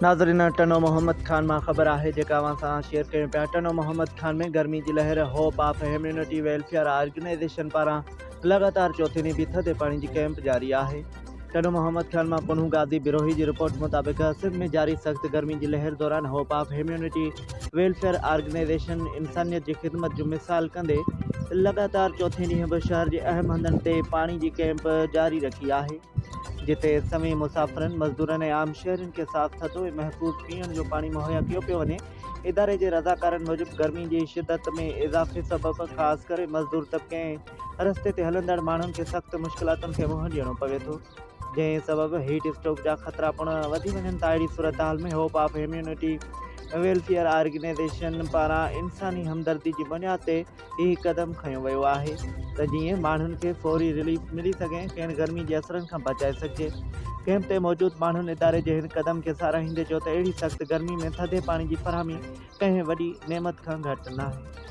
ناظرين ٽنڊو محمد خان مان خبر آهي جيڪا اوهان سان شيئر ڪيون پيا ٽنڊو محمد خان ۾ گرمي جي لهر هوپ آف هيميونٽي ويلفيئر آرگنائيزيشن پاران لڳاتار چوٿين ڏينهن به ٿڌي پاڻي جي ڪئمپ جاري آهي ٽنڊو محمد خان مان پنهون غازي بروهي جي رپورٽ مطابق سنڌ ۾ جاري سخت گرمي جي لهر دوران هوپ آف هيميونٽي ويلفيئر آرگنائيزيشن انسانيت جي خدمت جو مثال ڪندي لڳاتار چوٿين ڏينهن به شهر جي اهم هنڌن تي پاڻي جي ڪئمپ جاري رکي آهي. جتي سوين مسافرن، مزدورن ۽ عام شهرين کي صاف ٿڌو ۽ محفوظ پيئڻ جو پاڻي مهيا ڪيو پيو وڃي. اداري جي رضاڪارن موجب گرمي جي شدت ۾ اضافي سبب خاص ڪري مزدور طبقي ۽ رستي تي هلندڙ ماڻهن کي سخت مشڪلاتن کي منهن ڏيڻو پوي ٿو، جنهن سبب هيٽ اسٽروڪ جا خطرا پڻ وڌي وڃن ٿا. اهڙي صورتحال ۾ هوپ آف هيميونٽي ويلفيئر آرگنائيزيشن پاران انساني همدردي جي بنياد تي هي قدم کنيو ويو آهي ته جيئن ماڻهن کي فوري رليف ملي سگهي ۽ کين گرمي جي اثرن کان بچائي سگهجي. ڪئمپ تي موجود ماڻهن اداري جي هن قدم کي ساراهيندي چيو ته اهڙي سخت گرمي ۾ ٿڌي پاڻي جي فراهمي ڪنهن وڏي نعمت کان گهٽ ناهي.